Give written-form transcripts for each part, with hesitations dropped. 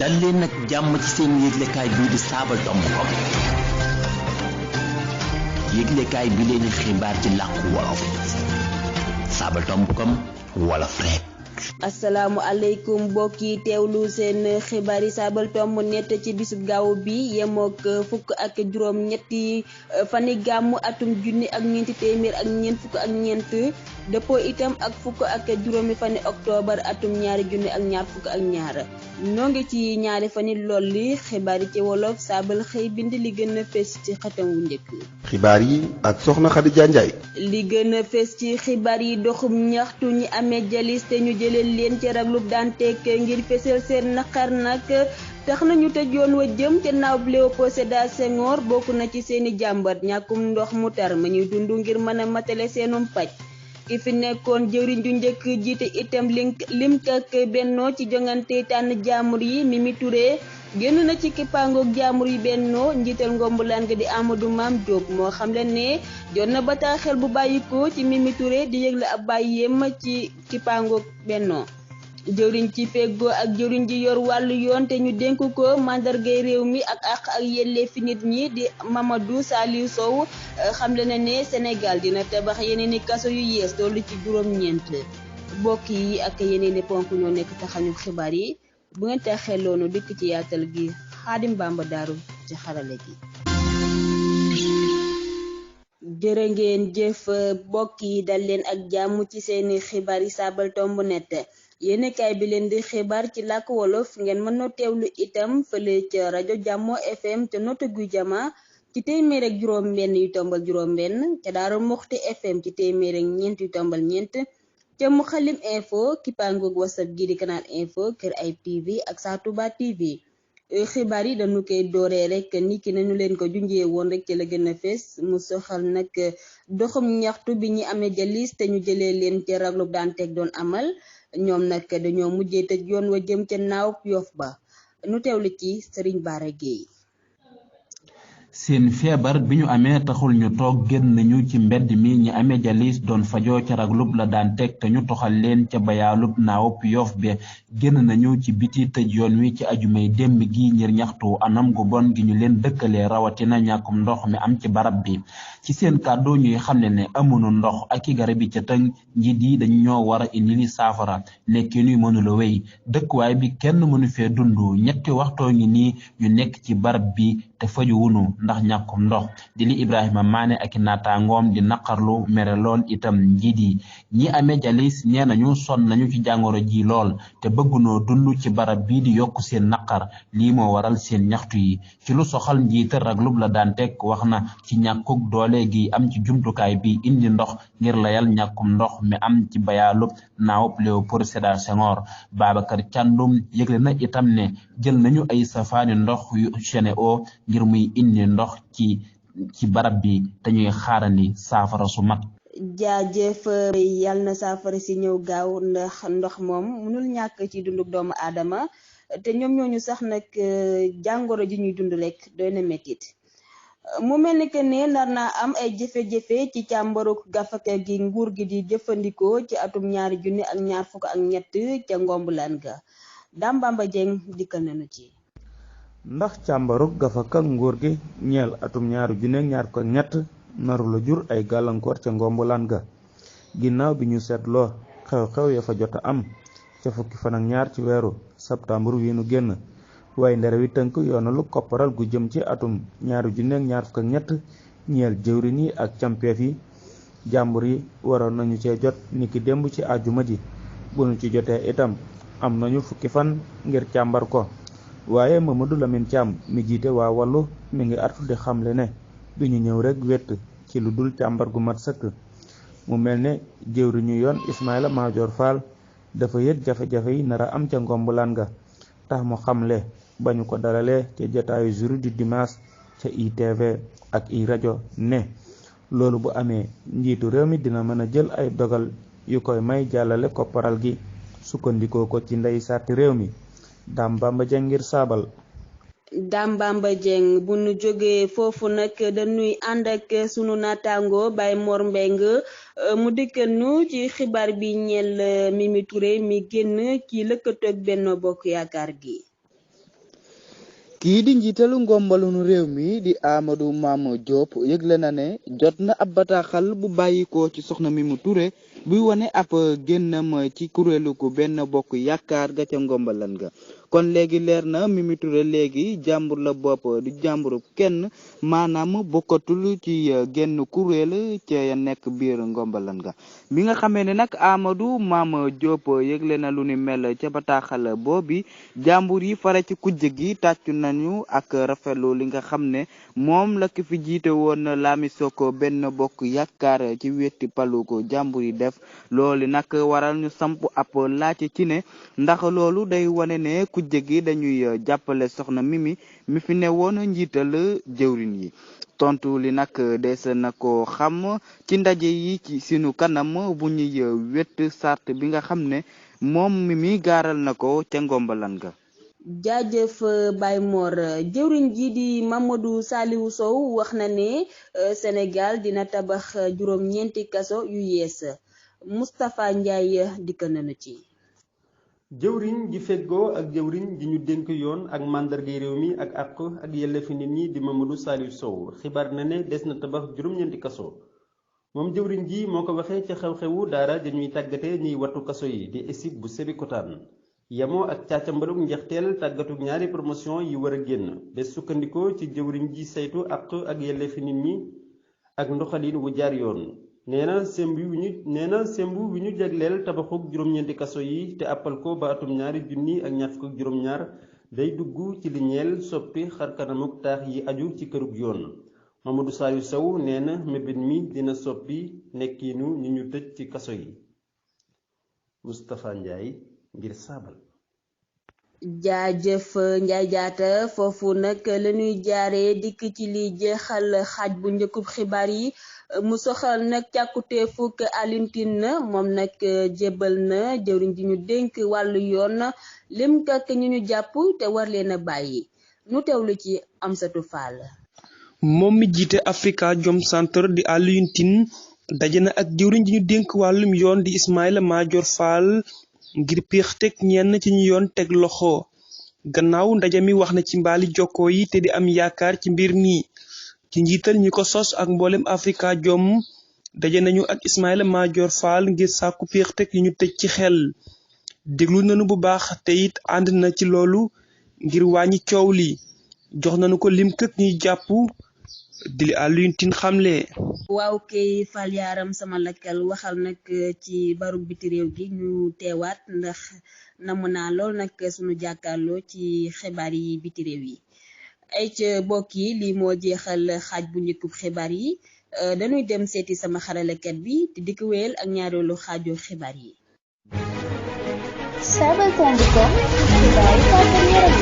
dal leen nag jàmm ci seen yëglekaay bii di Sabadombcom yëglekaay bi leen xibaar ci làkku wolof Sabadombcom wolof rek. Assalamu alaikum bokki teewlu seen xibaari Sabadombcom net ci bisub gaaw bi yemook fukk ak juróom ñetti fani gàmmu atum junni ak ñeenti téeméer ak ñeent fukk ak ñeent dëppoo itam ak fukk ak juróomi fani octobre atum ñaari junni ak ñaar fukk ak ñaar noo ngi ci ñaari fani lolli xibaar yi ci wolof saabal xëy bind li gën a fes ci xatam wu njëkk. xibaar yi ak soxna Khadija Ndiaye. li gën a fes ci xibaar yi doxum ñaxtu ñi amee jalis te ñu jëlee leen ci raglub daan tekk ngir fesal seen naqar nag tax nañu tëj yoon wa jëm ca naaw Léopold Sédar Senghor bokk na ci seeni jàmbat ñàkkum ndox mu tar ma ñuy dund ngir mën a matale seenum paj ki fi nekkoon jëwriñ ju njëkk jiite itam lim kak bennoo ci jongante tànn jaamur yi Mimi Touré génn na ci kippaangoog jaamur yi bennoo njiital ngombulaan ga di Amadou Mame Diop moo xam le ne jot na bataaxel bu bàyyikoo ci Mimi Touré di yëgle ab bàyyeem ci kippaangoog bennoo jëwriñ ci feggoo ak jëwriñ ji yor wàllu yoon te ñu dénk ko mandargay réew mi ak àq ak yelleefi nit ñi di Mamadou Saliou Sow xamle na ne Sénégal dina tabax yeneeni kaso yu yees tollu ci juróom-ñeent bokk yi ak yeneeni ponk ñoo nekk taxañu xibaar yi bu ngeen taxee loonu dikk ci yaatal gi Xaadim Bamba Daaru ci xarale gi jërë ngeen jëf bokk yi dal leen ak jàmm ci seeni xibaar yi Sabadombcom net yéenekaay bi leen di xibaar ci làkk wolof ngeen mën na teewlu itam fële ca rajo Jàmmo FM te nota guy jama ci téeméer ak juróom benn yu tombal juróom benn ca Daaru Muxti FM ci téeméer ak ñeent yu tombal ñeent ca mu xalim info kippaangoog whatsapp gi di canal info kër ay TV ak Sa Touba TV xibaar yi dañu koy dooree rek niki nañu leen ko junjee woon rek ci la gën a fees mu soxal nag doxum ñaxtu bi ñi amee jalis te ñu jëlee leen ci raglub daan teg doon amal ñoom nag dañoo mujjee tëj yoon wa jëm ca naaw Yoff ba nu teewlu ci Serigne Bara Gueye. seen feebar bi ñu amee taxul ñu toog génn nañu ci mbedd mi ñi amee jalis doon fajoo ca raglub la daan teg te ñu toxal leen ca bayaalub naawub Yoff be génn nañu ci biti tëj yoon wi ci ajumay démb gi ngir ñaxtu anam gu bon gi ñu leen dëkkalee rawatina ñàkkum ndox mi am ci barab bi ci seen kàddu ñuy xam ne amuñu ndox ak i garab yi ca tëng njiit yi dañu ñoo war a indi li saafara nekki nuy mënula wéy dëkkuwaay bi kenn mënu fee dund ñetti waxtoo ngi nii ñu nekk ci barab bi te faju wunu ndax ñàkkum ndox di li Ibrahima Mané ak naataangoom di naqarlu mere lool itam njiit yi ñi amee jalis nee nañu sonn nañu ci jàngoro ji lool te bëggunoo dund ci barab bii di yokk seen naqar lii moo waral seen ñaxtu yi ci lu soxal njiital raglub la daan teg wax na ci ñàkkug doole gi am ci jumtukaay bi indi ndox ngir layal ñàkkum ndox mi am ci bayaalub naawub Léopold Sédar Senghor Babacar Thiandoum yëgle na itam ne jël nañu ay safaani ndox yu Sen'Eau ngir muy indi ndox ci barab bi te ñuy xaarandi saafara su mat. jaajëf yàlla na saafara si ñëw gaaw ndax ndox moom mënul ñàkk ci dunduk doomu aadama te ñoom ñooñu sax nag jàngoro ji ñuy dund rek doy na mettit mu mel ni que ne nar naa am ay jafe-jafe ci càmbaruk gafaka gi nguur gi di jëfandikoo ci atum ñaari junni ak ñaar fukk ak ñett ca ngombulaan ga Dame Bamba Dieng dikkal nañu ci. ndax càmbaruk gafaka nguur gi ñeel atum ñaari junni ak ñaar fukk ak ñett naru la jur ay gàllankoor ca ngombulaan ga ginnaaw bi ñu seetloo xew-xew ya fa jot a am ca fukki fan ak ñaar ci weeru septembre wi nu génn waaye ndere wi tënk yoonalu kopparal gu jëm ci atum ñaari junni ak ñaar fukk ak ñett ñeel jëwriñ yi ak campeef yi jàmbur yi waroon nañu cee jot niki démb ci àjjuma ji bu nu ci jotee itam am nañu fukki fan ngir càmbar ko waaye Mamadou Lamine Thiam mi jiite waa Wallu mi ngi artu di xamle ne duñu ñëw rek wett ci lu dul càmbar gu mat sëkk mu mel ne jëwriñu yoon Ismaïla Madior Fall dafa yëg jafe-jafe yi nar a am ca ngombulaan ga tax mu xamle bañu ko dalalee ca jotaayu jour du dimanche ca ITV ak i rajo ne loolu bu amee njiitu réew mi dina mën a jël ay dogal yu koy may jàllale kopparal gi sukkandikoo ko ci ndey sàtti réew mi Dame Bamba Dieng ngir saabal. Dame Bamba Dieng bu nu jógee foofu nag dañuy ànd ak sunu naataango Baye Mor Mbeng mu dikkal nu ci xibaar bi ñeel Mimi Touré mi génn ci lëkkatoog Benno Bokk Yaakaar gi. kii di njiitalu ngombalunu réew mi di Amadou Mame Diop yëgle na ne jot na ab bataaxal bu bàyyikoo ci soxna Mimi Touré buy wane ab génnam ci kuréelu ku benn bokk yaakaar ga ca ngombalan ga kon léegi leer na Mimi Touré léegi jàmbur la bopp di jàmburu kenn maanaam bokkatul ci genn kuréel ca nekk biir ngombalan ga bi nga xamee ne nag Amadou Mame Diop yëgle na lu ni mel ca bataaxal boobi jàmbur yi fare ci kujje gi tàccu nañu ak rafetlu li nga xam ne moom la ki fi jiite woon Lami Soko benn bokk yaakaar ci wetti palu ko jàmbur yi def loolu nag waral ñu samp ab laaj ci ne ndax loolu day wane ne kujje gi dañuy jàppale soxna Mimi mi fi ne woon njiital jëwrin yi tontu li nag des na ko xam ci ndaje yi ci sunu kanam bu ñuy wett sart bi nga xam ne moom Mimi gaaral na ko ca ngombalan ga. jaajëf Baye Mor jëwriñ ji di Mamadou Saliou Sow wax na ne Sénégal dina tabax juróom-ñeenti kaso yu yees Moustapha Ndiaye dikk nañu ci. jëwriñ ji feggoo ak jëwriñ ji ñu dénk yoon ak màndargay réew mi ak àq ak yelleefi nit ñi di Mamadou Saliou Sow xibaar na ne des na tabax juróom-ñeenti kaso moom jëwriñ ji moo ko waxee ca xew-xewu daara dañuy tàggate ñuy wattu kaso yi di ESIP bu Sébikotane yamoo ak càccambalug njeexteel tàggatug ñaari promotion yi war a génn bés sukkandikoo ci jëwriñ ji saytu àq ak yelleefi nit ñi ak ndoxalin wu jaar yoon nee na semb wi ñu jagleel tabaxug juróom-ñeenti kaso yi te àppal ko ba atum 2024 day dugg ci li ñeel soppi xarkanamuk taax yi aju ci kërug yoon Mamadou Saliou Sow nee na mébét mi dina soppi nekkiinu ñi ñu tëj ci kaso yi. Moustapha Ndiaye ngir saabal. jaajëf Ndiaye jaata foofu nag la ñuy jaaree dikk ci li jeexal xaaj bu njëkkub xibaar yi mu soxal nag càkkute fukk Alioune Tine moom nag jébbal na jëwriñ ji ñu dénk wàllu yoon lim kak ñu ñu jàpp te war leen a bàyyi nu teewlu ci Amsatou Fall. moom mi jiite Africa Jom Center di Alioune Tine daje na ak jëwriñ ji ñu dénk wàllum yoon di Ismaïla Madior Fall ngir piix teg ñenn ci ñu yoon teg loxo gannaaw ndaje mi wax na ci mbaali jokkoo yi te di am yaakaar ci mbir mi ci njiital ñi ko sos ak mboolem Africa Jom daje nañu ak Ismaïla Madior Fall ngir sàkku piix teg yi ñu tëj ci xel déglu nañu bu baax te it ànd na ci loolu ngir wàññi coow li jox nañu ko lim këk ñuy jàpp di li Alioune Tine xamle. waaw kay Fall yaaram sama lakkal waxal nag ci barub biti réew gi ñu teewaat ndax namu naa lool nag sunu jàkkaarloo ci xibaar yi biti réew yi ay ca bokk yi lii moo jeexal xaaj bu njëkkub xibaar yi dañuy dem seeti sama xaralekat bi te dikk wéyal ak ñaareelu xaaju xibaar yi. Sabatal.com xibaar yi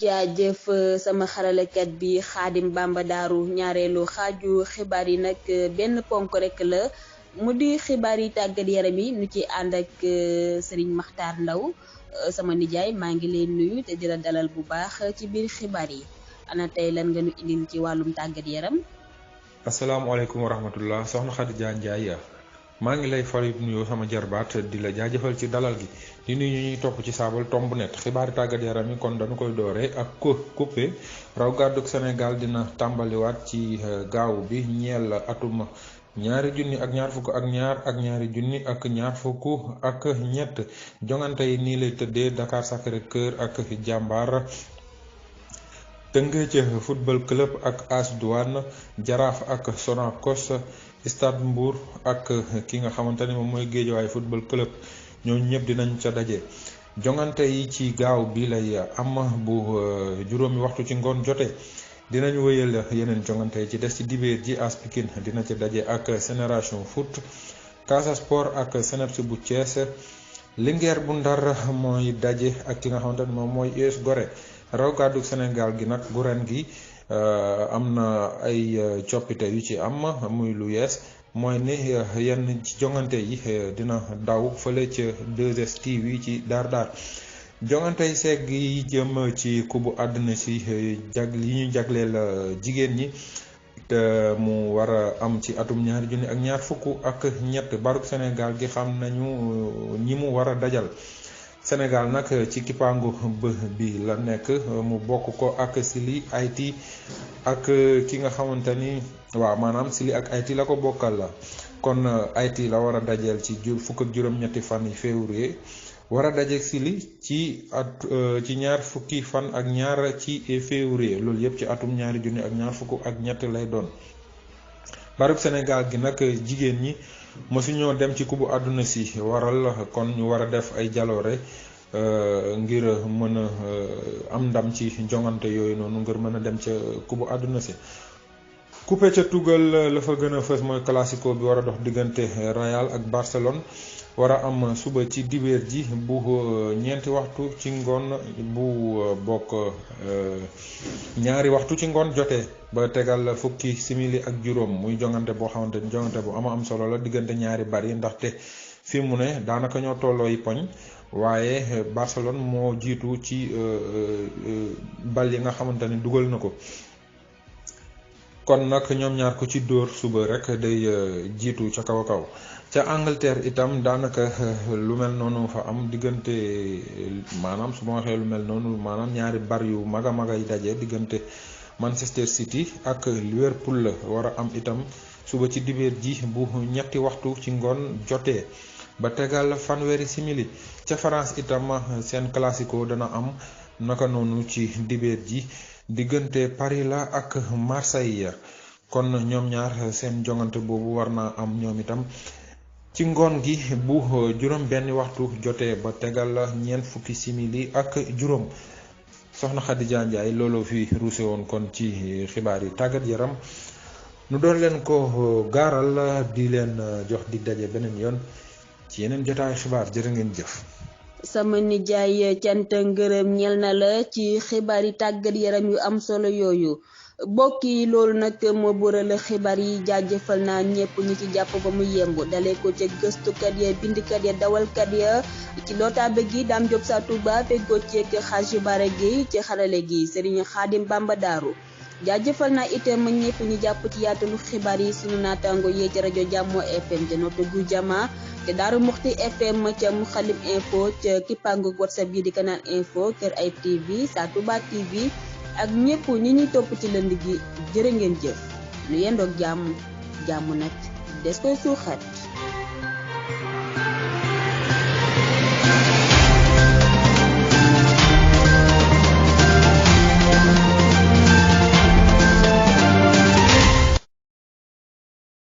jaajëf sama xaralekat bi Xaadim Bamba Daaru ñaareelu xaaju xibaar yi nag benn ponk rek la mu di xibaar yi tàggat yaram yi nu ci ànd ak Serigne Makhtar Ndaw sama nijaay maa ngi leen nuyu te di la dalal bu baax ci biir xibaar yi ana tey lan nga nu indil ci wàllum tàggat yaram. asalaamaaleykum wa rahmatullah soxna Khadija Ndiaye maa ngi lay fay nuyoo sama jarbaat di la jaajëfal ci dalal gi di nuyu ñuy topp ci saabal tomb net xibaari tàggat yaram yi kon dañu koy dooree ak coupé raw gàdduk Sénégal dina tàmbaliwaat ci gaaw bi ñeel atum 2022 ak ñaari junni ak ñaar fukk ak ñett jongante yi nii lay tëddee Dakar Sacré-Cœur ak Jàmbaar Tëngéej football club ak AS Douane Jaraaf ak Sonacos Stade Mbour ak ki nga xamante ne moom mooy Guédiawaye football club ñooñu ñëpp dinañ ca daje jongante yi ci gaaw bi lay am bu juróomi waxtu ci ngoon jotee dinañ wéyal yeneen jongante yi ci des ci dibéer ji AS Pikine dina ca daje ak Génération Foot Casa Sport ak Seneps bu Thiès Linguère bu Ndar mooy daje ak ki nga xamante ne moom mooy US Gorée raw gàddu Sénégal gi nag gu ren gi am na ay coppite yu ci am muy lu yees mooy ni yenn ci jongante yi dina daw fële ca 2STV ci daar jongante yi segg yi jëm ci kubu àdduna si yi ñu jagleel jigéen ñi te mu war a am ci atum 2024 ak ñett baruk Sénégal gi xam nañu ñi mu war a dajal Sénégal nag ci kippaangu bi la nekk mu bokk ko ak Chili, Haïti ak ki nga xamante ni waaw maanaam Chili ak Haïti la ko bokkal la kon Haïti la war a dajeel ci fukk ak juróom-ñetti fan yi février war a dajeeg Chili ci ñaar fukki fan ak ñaar ci février loolu yëpp ci atum 2023 lay doon. barub Sénégal gi nag jigéen ñi mësuñoo dem ci kubu àdduna si waral kon ñu war a def ay jaloore ngir mën a am ndam ci jongante yooyu noonu ngir mën a dem ca kubu àdduna si. coupé ca tugal la fa gën a fës mooy classico bi war a dox diggante Real ak Barcelone war a am suba ci dibeer ji bu ñeenti waxtu ci ngoon bu bokk ñaari waxtu ci ngoon jotee ba tegal fukki simili ak juróom muy jongante boo xamante ni jongante bu am solo la diggante ñaari bari ndaxte fi mu ne daanaka ñoo tolloo yi poñ waaye Barcelone moo jiitu ci bal yi nga xamante ni dugal na ko. kon nag ñoom ñaar ko ci dóor suba rek day jiitu ca kaw a kaw ca Angleterre itam daanaka lu mel noonu fa am diggante maanaam su ma waxee lu mel noonu maanaam ñaari bar yu mag a mag ay daje diggante Manchester City ak Liverpool la war a am itam suba ci dibeer ji bu ñetti waxtu ci ngoon jotee ba tegal fanweeri simili ca France itam seen classico dana am naka noonu ci dibeer ji diggante Paris la ak Marseille kon ñoom ñaar seen jongante boobu war naa am ñoom itam ci ngoon gi bu juróom benn waxtu jotee ba tegal ñeent fukki simili ak juróom. soxna Khadija Ndiaye looloo fi ruuse woon kon ci xibaar yi tàggat yaram nu doon leen ko gaaral di leen jox dig daje beneen yoon ci yeneen jotaay xibaar jërë ngeen jëf. sama nijaay cant ngërëm ñel na la ci xibaar yi tàggat yaram yu am solo yooyu mbokk yi loolu nag moo bëral xibaar yi jaajëfal naa ñëpp ñi ci jàpp ba mu yemb dalee ko ca gëstukat ya bindkat ya dawalkat ya ci lootabe gi Dame Diop sa Touba feggoo ceeg Xaaji Bara Gueye ci xarale gi Serigne Khadim Bamba Daaru jaajëfal naa itam ñëpp ñi jàpp ci yaatalu xibaar yi sunu naataango yee ci rajo Jàmmo FM te noote gu jama te Daaru Muxti FM ca Mouhalim Info ca kippaangu WhatsApp yi di Canal Info Kër Ayib TV Sa Touba TV ak ñëpp ñi ñuy topp ci lënd gi jërë ngeen jëf lu yendoog jàmm nag des koy suuxat